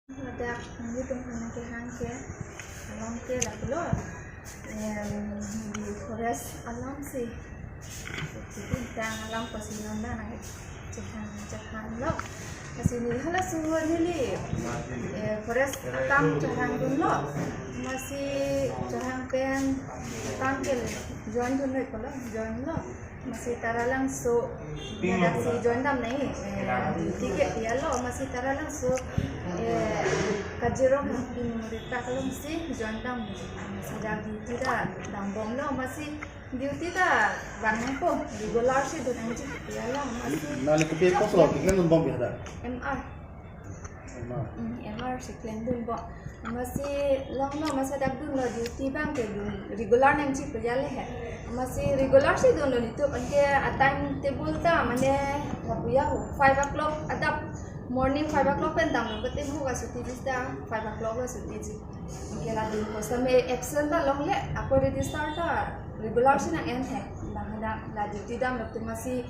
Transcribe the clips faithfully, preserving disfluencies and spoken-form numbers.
Ladak nelitum aphan kehang ke, alam ke lapulo. Em, di forest alam si. Jadi tang alam pasi nonda nang chehang chehang lo. Lasi neli hala suhut neli, eh, forest akam chehang dunlo. Lasi chehang pen akam ke join dunlo pulo, join lo. Lasi Taralangso, ladak si join dam nai, eh, duty ke pi-et lo, lasi Taralangso, eh, Kazirong Hangpi Memorial Park along si join dam. Lasi dak duty ta dambomlo, lasi duty ta vang nangpo, regular si do nangji pi-et lo, lasi. Nangli kopi post lo, keklem dunbom pi hadak? M R. M R. Hmm, M R si klem dunbom. Lasi longlo, lasi dak dunlo, duty abang ke dun, regular nangji pi-et le he. Lasi regular si dunlo nelitum, anke a time table ta mane lapu ya ho, five o'clock adap, morning five o'clock pen damlo, bete mu ka suti ji ta, five o'clock lo suti ji. Anke la dun ko same absent ta longle, ako register ta regular si nang-en he. Bang na la duty damlo tu lasi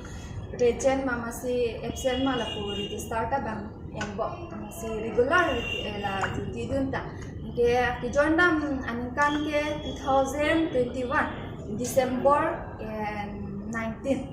present ma, lasi absent ma lapu register ta bang enbom, lasi regular, eh, la duty dun ta. Anke kejoin dam aningkan ke two thousand twenty-one December, eh, nineteen.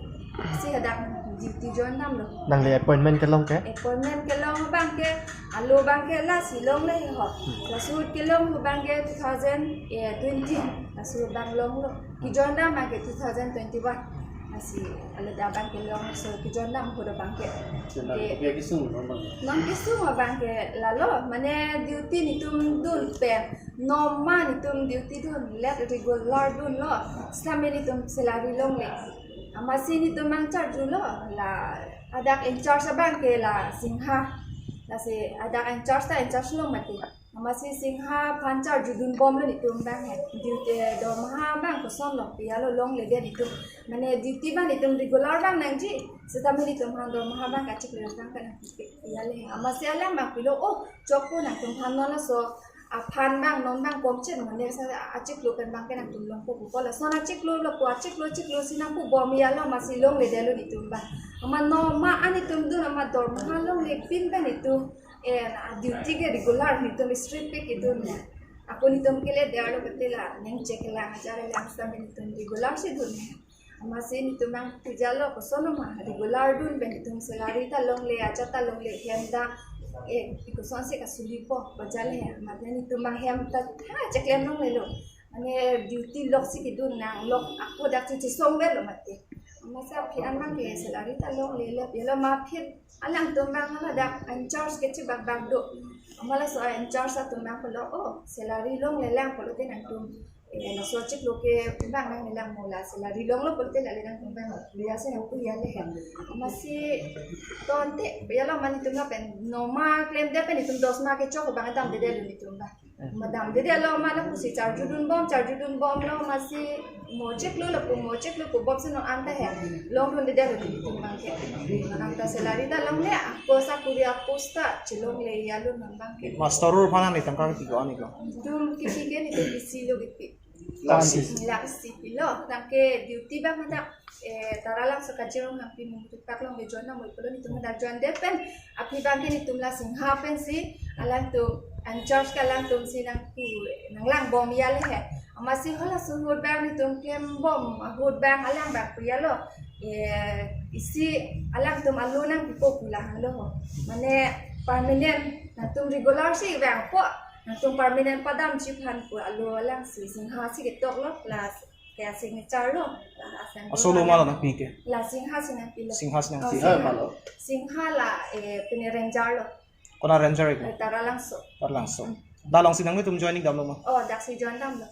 Si hadak duty join damlo. Nangli appointment kelong ke? Appointment kelong abang ke, alo abang ke lasi longle ho. Hmm. Lasi ahut kelong abang ke two thousand twenty. Lasi abang longlo. Kejoin dam abang ke two thousand twenty-one. Lasi alo dak abang kelong, lasi kejoin dam ahut abang ke. Sina, oke, kopi kesung lo, Bang? Non kesung abang ke lalo, mane duty nelitum dun pen, normal nelitum duty dunle regular dunlo, same nelitum salary longle. Lasi nelitum abang charge lo, la hadak in charge abang ke la Singha. Lasi hadak in charge ta in charge lo mati. Lasi Singha aphan charge dunbomlo nelitum abang he. Duty, eh, dormaha abang koson lo pi-et lo, longledet nelitum. Mane duty abang nelitum regular abang nangji. Sitame nelitum aphan dormaha abang kachiklo abang ke nangpi-et le. Lasi alang abang pilo, oh, chokpo nangtum aphan, non laso aphan abang non abang komchen mane sa achiklo pen abang ke nangtum longpo pu ko, lason achiklo lo pu, achiklo chiklo si nangpubom-et lo, lasi longledetlo nelitum abang. Amat normal an nelitum dun, amat dormaha longle pin pen nelitum, eh, duty ke regular nelitum straight pay kedun. Ako nelitum keledet lo kate la neng check lang ajar lang sitame nelitum regular si dun. Lasi nelitum abang pujalo, koson ma regular dun pen nelitum salary ta longle, ajat ta longle, hem ta, eh, koson si kasulipo, pujale, mane nelitum abang hem ta, ha, check lang longlelo. Mane duty lok si kedun nang, lok ako dak chuchi song velo mati. Lasi aphi an abang ke salary ta longlelo, yelo ma aphi alangtum abang hala dak in charge ke chibak bak do. Lasi laso in charge atum abang pulo, oh, salary longlelang pulote nangtum, eh, laso chiklo ke abang nanglelang mo, la salary longlo pulote la le nangtum abang. Liya se nangpu ya le hem. Lasi tonte, yelo mane nelitum lapen normal klemdet pen nelitum dos ma kechok abang damdedetlo nelitum abang. Amat damdedetlo, amat lapusi charge dunbom, charge dunbomlo, lasi mo chiklo lapu, mo chiklo pu bom si non anta he. Longdundedetlo nelitum abang ke. Anta salary ta longle, ako sakuri apost ta chelongle ya lo non abang ke. Master rule aphan nangli tangka kipi ko-an ko? Nelitum kipi ke nelitum isi lo kipi. Lakh isi. Lakh isi pilo, tangke duty abang hadak, eh, Taralangso Kazirong Hangpi Memorial Park along ke join nangpo pulo nelitum hadak joindet pen, aphi abang ke nelitum la Singha pensi, alangtum, in charge ke alangtum si nangpu, nanglangbom ya le he. Lasi hala suhut abang nelitum klembom ahut abang alang abang pu ya lo, eh, isi alangtum alo nangpipo pu la hanglo ho. Mane permanent, nangtum regular si vangpo, nangtum permanent padamji aphan pu alo alang si Singha si ketok lo, la ke signature lo, la asang asolo lo ma lo nangpi ke? La Singha si nangpilo. Singha si nangpi. Oh, Singha. Singha ma lo? Singha la, eh, pine ranger lo. Kona ranger ke? Eh, Taralangso. Taralangso. Hmm. Dak along si nanglitum joining damlo ma? Oh, dak si join damlo.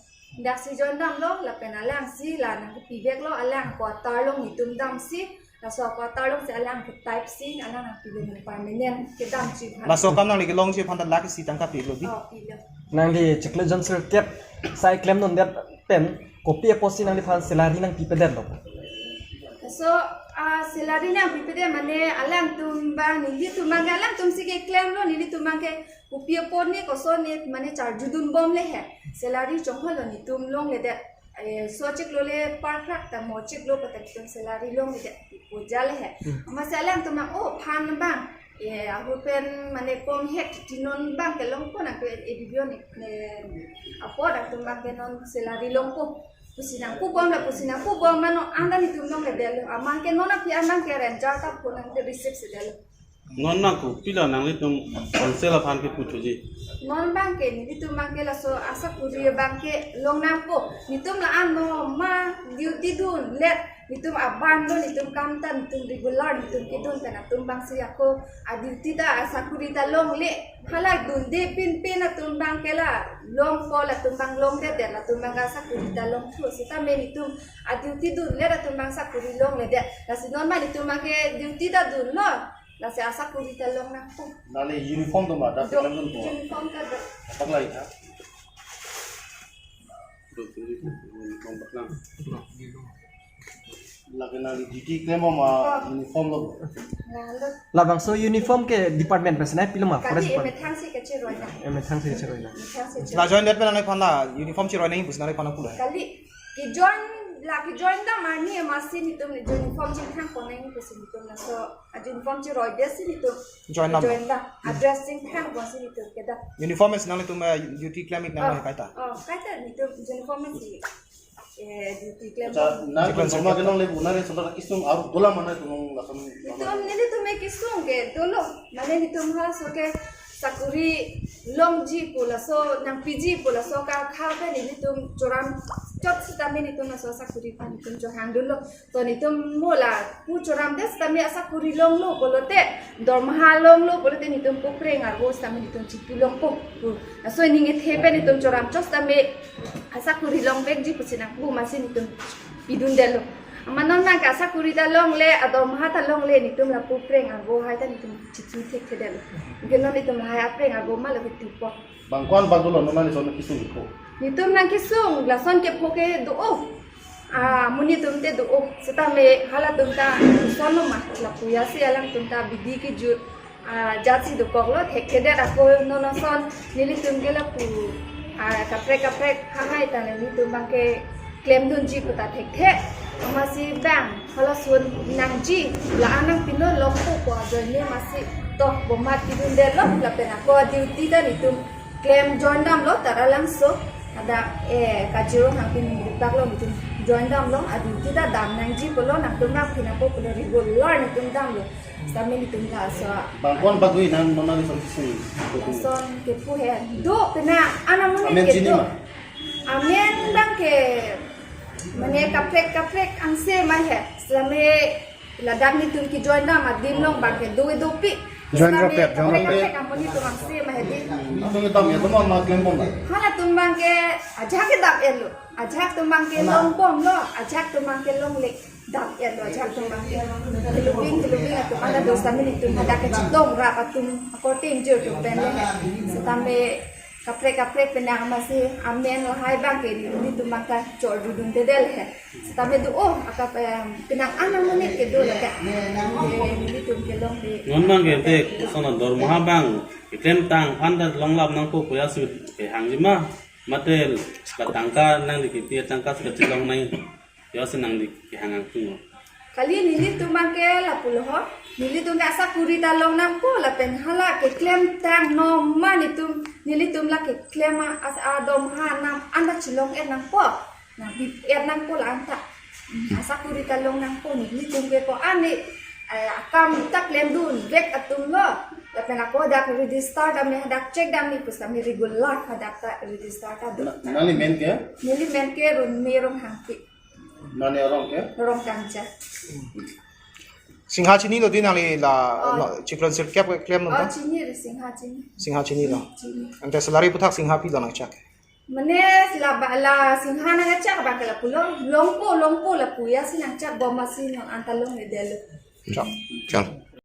Dak si join damlo, lapen alang si la nangpiveklo, alang quarter along nelitum damsi, laso quarter along si alang ke type si, alang nangpivek permanent kedamji aphan. Laso akam nangli kelongji aphan ta lakh isi tangka pilo di? Oh, pilo. Nangli chiklo jon sirkep sai klemdundet pen kopi apotsi nangliphan salary nangpipedetlo? So, ah, salary nangpipedet mane alangtum abang, nelitum abang ke alangtum si keklemlo, nelitum abang ke kopi apot ne koson ne mane charge dunbom le he. Salary chongholo nelitum longledet. Eh, so chiklo le parkrak ta mo chiklo patak tum salary longledet pu ja le he. Hmm. Lasi alangtum abang, oh, aphan abang Eh, ahut pen mane kom hek ti non abang ke longpo nang ke A D B O ne, ne apot atum abang ke non salary longpo. Pusi nangpubom la pusi nangpubom mano anda netum longledetlo. Amat ke non aphi abang ke rent jar ta phone nang te receive sedetlo. Non abang kopilo nanglitum council aphan kepu thuji? Non abang ke netum abang ke laso asakuri abang ke long nangpo. Netum la-an no ma duty dunlet. Netum abang lo netum kam ta netum regular netum kedun pen atum abang si ako a duty ta asakuri ta longle. Hala dunde pinpin atum abang ke la longpo latum abang longledet latum abang asakuri ta longthu sitame netum a duty dunle latum abang sakuri longledet. Lasi non ma netum abang ke duty ta dunlo. Lasi asakuri ta long nangpo. Nangli uniform do ma, dak do, kelang dun do. Uniform ta do. Apak lai tha. Uniform paklang. Lake nangli duty klem ma, oh, uniform lo. Lalu. Labangso uniform ke department pen si nangpilo ma, forest department? Kali emethang si kechiroi nang. Emethang si kechiroi nang. Emethang si kechiroi. La join det pen nangliphan la uniform chiroi nangji pusi nangliphan pulo. Kali kejoin, la kejoin dam arni amatsi netum uniform chingthang pon nangji pusi netum laso a uniform chiroidet si netum join dam. Join dam. A dress chingthang pon si netum kedam. Uniform si nanglitum, eh, duty klem ik nang, oh, kaita? Oh, kaita netum uniform si, eh, duty klem. Acha, nang, difference, dorma ke nang le bu nang re sobat kesung aru dola mana tu nang langsung. Netum, nelitum me kesung ke dolo. Mane netum halaso ke sakuri longji pu laso nangpiji pu laso ka kha ke nelitum choram chot sitame netum laso sakuri aphan netum chohang dunlo. To netum mo lapu choramdet sitame asakuri longlo pulote, dormaha longlo pulote netum kopreng arvo sitame netum chipi longpo pu. Laso ning ethe pen netum choram chot sitame asakuri longvekji pusi nangpu amatsi netum pidundetlo. Amat non abang ke asakuri ta longle, adormaha ta longle, netum lapu kopreng arvo hai ta netum chipi thekthedetlo. Anke non netum lahai apreng arvo ma lo ketupo. Bang ko-an bak dolo non nangli son kesung ko? Netum nangkesung, lason kepho ke do-o. Ah, amonit atum te do-o. Sitame halatum ta son lo ma, lapu ya si alangtum ta bidi kejut, ah, jat si dokoklo, thekthedet ako non ason, nelitum ke lapu, ah, kaprek kaprek hahai ta nelitum abang ke klemdunji puta thekthe. Amatsi abang halason nangji, la-an nangpinon longpo pu ajoine amatsi to bomat pidundetlo lapen ako duty ta netum klem join damlo Taralangso. Ada, eh, Kajirong Hangpi Ningri Park lo netum join damlo, a duty ta dam nangji pulo, nangtum nangpi nangpo pulo, regular netum damlo. Sitame netum laso. Bang ko-an bak do nang non nangli son kesung? Lason kepu he. Do penang an amonit amen ke chini do ma? Amen abang ke mane kaprek kaprek angse ma he. Sitame ladak netum kejoin dam adim along abang ke do dopik. Join sitame rapet, join kaprek rapet. Kaprek amonit atum angse ma he di. Nangtum kedam ya, tum ma klem bom ma? Halatum abang ke ajahak kedam etlo. Ajahak atum abang ke, hana, longbomlo, ajahak atum abang ke longle. Dam etlo ajahak atum abang ke. Kelubing kelubing atum anda do sitame netum hadak kechetong rap atum akorte ingjir atum pen le he. Sitame kaprek kaprek penang amatsi amen lahai abang ke netum abang ta chor dudun tedel he. Sitame do-o akap, em, penang an amonit ke do ladak. Eh, netum ke longle. Non abang ke te, son adormaha abang keklem tang aphan ta longlap nangpo pu ya si kehangji ma? Mate la tangka nangli kepi tangka si kachelong nang? Yo si nangli kehang angtung lo. Kali nelitum abang ke lapulo ho. Nelitum ke asakuri ta long nangpo lapen hala keklem tang no ma netum, nelitum la keklem a as adormaha nam anda chelong et nangpo. Nangpi et nangpo la-an ta. Asakuri ta long nangpo nelitum ke ko-an ni, eh, akam ta klemdunvek atum lo. Lapen ako dak register dam ni hadak check dam ni pusitame regular hadak ta register ta do. Na, nangli men ke? Neli men ke Runme Ronghangpi. Nangli arong ke? Rongkangja. Singha chinilo di nangli la, oh, la chiklo sirkep keklem lo? Oh, ta? Chini re, Singha chini. Singha chinilo. Chini. Ante salary aputhak Singha pilo nangchak? Mane la ba, la Singha nangchak abang ke lapulo, longpo, longpo lapu ya si nangchak bom amatsi non anta longledetlo. Chak. Chak.